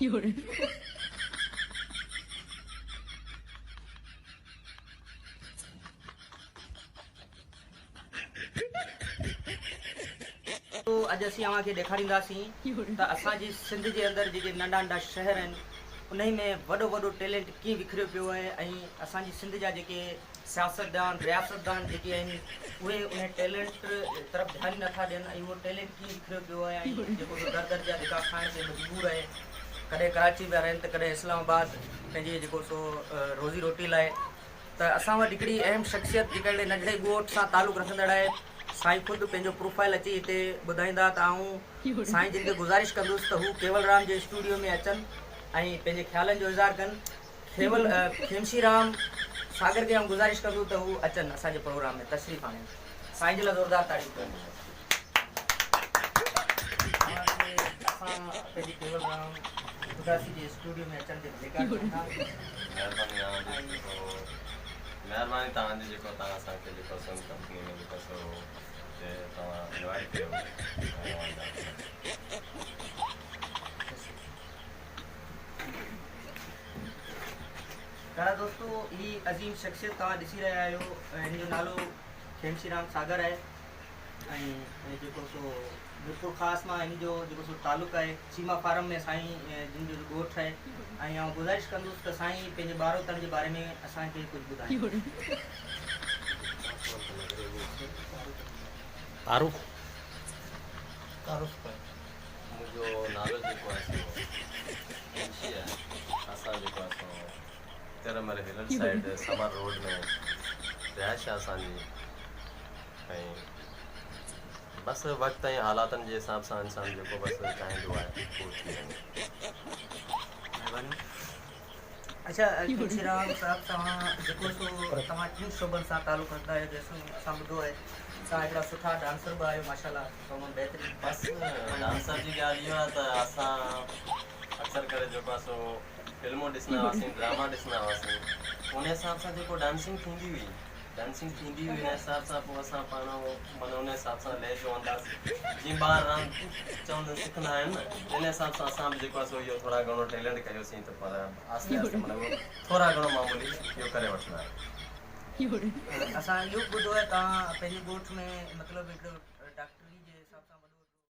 اڄ اسين اوهان کي ڏيکارينداسين ته اسان جي سنڌ جي اندر جيڪي ننڍا ننڍا شهر آهن انهي ۾ وڏو وڏو ٽيلنٽ ڪيئن وکريو پيو آهي ۽ اسان جي سنڌ جا جيڪي سياستدان رياستدان جيڪي آهن اهي انهي ٽيلنٽ طرف ڌيان ئي نٿا ڏين ۽ اهو ٽيلنٽ ڪيئن وکريو پيو آهي ۽ جيڪو سو در در جا ڌڪا کائڻ تي مجبور آهي ڪڏهن ڪراچي پيا رهن ته ڪڏهن اسلام آباد پنهنجي جيڪو سو روزي روٽي لاء ته اسان وٽ هڪڙي اهم شخصيت جيڪا هڪڙي ننڍڙي ڳوٺ سان تعلق رکندڙ آهي سائين خود پنهنجو پروفائل اچي هتي ٻڌائيندا ته آئون سائين جن کي گذارش ڪندس ته هو ڪيول رام جي اسٽوڊيو ۾ اچن ۽ پنهنجي خيالن جو اظهار ڪن کيول کيمشي رام ساگر کي آئون گذارش ڪندس ته هو اچن اسان جي پروگرام ۾ تشريف آڻين سائين جي لاء زوردار تاڙيون ڪيو. اوهان کي اسان پنهنجي ڪيول رام اداسي جي اسٽوڊيو ۾ اچڻ تي ڀليڪار چئون ٿا. مهرباني اوهان جي جيڪو مهرباني توهان جي جيڪو توهان اسان کي جيڪو سو هن ڪمپني ۾ جيڪو سو توهان انوائٽ ڪيو ۽ اوهان جا پيارا دوستو هي عظيم شخصيت توهان ڏسي رهيا آهيو هن جو نالو کيمشي رام ساگر آهي ۽ جيڪو سو ميرپور خاص مان هن جو جيڪو سو تعلق آهي چيما فارم ۾ سائين جن جو ڳوٺ آهي ۽ آئون گذارش ڪندس ته سائين پنهنجي ٻاروتڻ جي باري ۾ اسان کي ڪجهه ٻڌائين. تعارف منهنجو نالو جيڪو آهي سو منشي آهي اسان جيڪو آهي سو تيرمل هلر سائيڊ سمر روڊ ۾ رهائش آهي اسان جي ۽ بس وقت ۽ حالاتن جي حساب سان انسان جيڪو بس چاهيندو آهي اهو ٿي وڃي. مهرباني. اڇا تلسي رام صاحب توهان جيڪو سو توهان ٽن شعبن سان تعلق رکندا آهيو جيسون اسان ٻڌو آهي توهان هڪڙا سٺا ڊانسر به آهيو ماشاءالله تمام بهترين. بس ڊانسر جي ڳالهه اهو آهي ته اسان اڪثر ڪري جيڪو آهي سو فلمون ڏسندا هئاسين ڊراما ڏسندا هئاسين ان حساب سان جيڪو ڊانسنگ ٿيندي هئي ڊانسنگ ٿيندي هئي ان حساب سان پوء اسان پاڻ معنيٰ ان حساب سان لهجو انداز جيئن ٻار راند چوندا سکندا آهن نه ان حساب سان اسان به جيڪو آهي سو اهو ٿورا گهڻو ٽيلنٽ ڪيوسين ته پر آهستي آهستي معنيٰ اهو ٿورا گهڻو معمولي اهو ڪري وٺندا آهيون. اسان اهو به ٻڌو آهي توهان پنهنجي ڳوٺ ۾ مطلب هڪڙو.